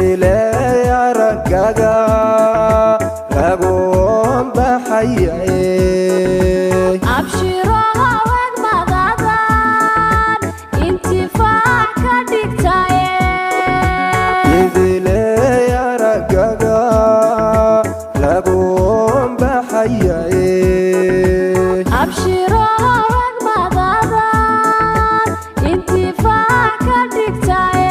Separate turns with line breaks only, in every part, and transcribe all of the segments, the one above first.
Idiley aragaga laguon baxayae.
Abshiraha wegmadadan intifaac ka dhigtaye.
Idiley aragaga laguon baxayae.
Abshiraha wegmadadan intifaac ka dhigtaye.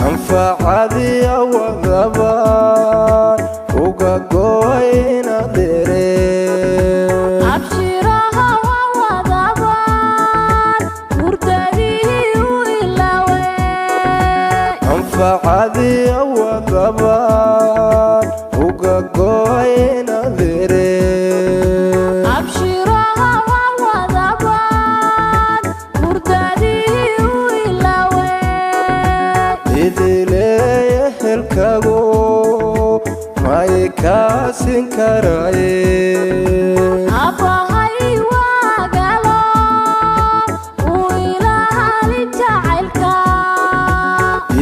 Anfacadiya wadaban uga goyna dere.
Abshiraha waa wadaban hurdadii u ilawe.
Anfacadiya wadaban uga goyna dere.
Abshiraha waa wadaban hurdadii u ilawe.
Idiley ehelkagu may kaasin karaye.
Abbahay waagalo uu ilaali jacaylka.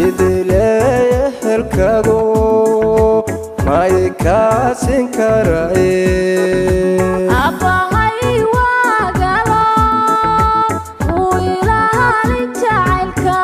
Idiley ehelkagu may kaasin karaye.
Abbahay waagalo uu ilaali jacaylka.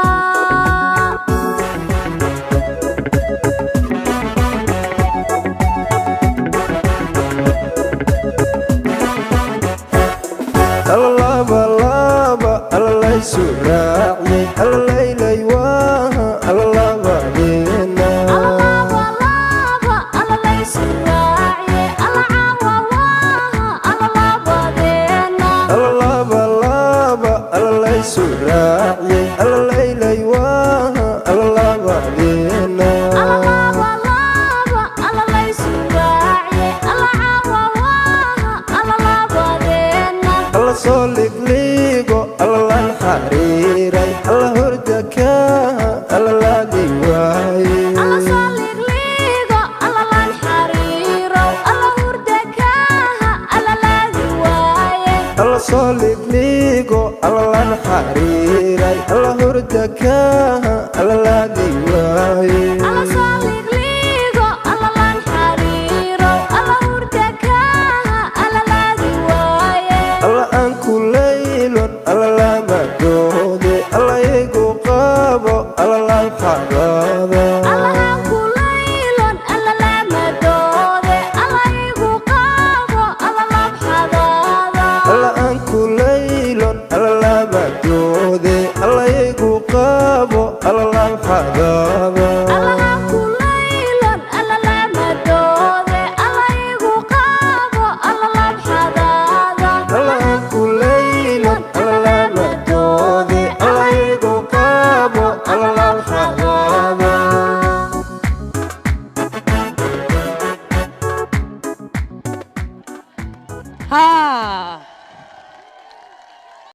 Allabalaba allaysu raaciyey allaylay waaha allabadina.
Allabalaba allaysu raaciye alla caawa waaha allalabadeena.
Allabalaba allaysu raaciyey allaylay waaha allabadina.
Allabalaba allaysu raaciye alla caawa waaha allalabadeena.
Alla soo ligliigo allan xariiray alla hordakaha alla laadi waaye.
Alla soo ligliigo alla lan xariirow alla hurdakaaha alla laadi waaye.
Alla soo ligliigo allan xariiray alla hordakaha alla laadi waaye.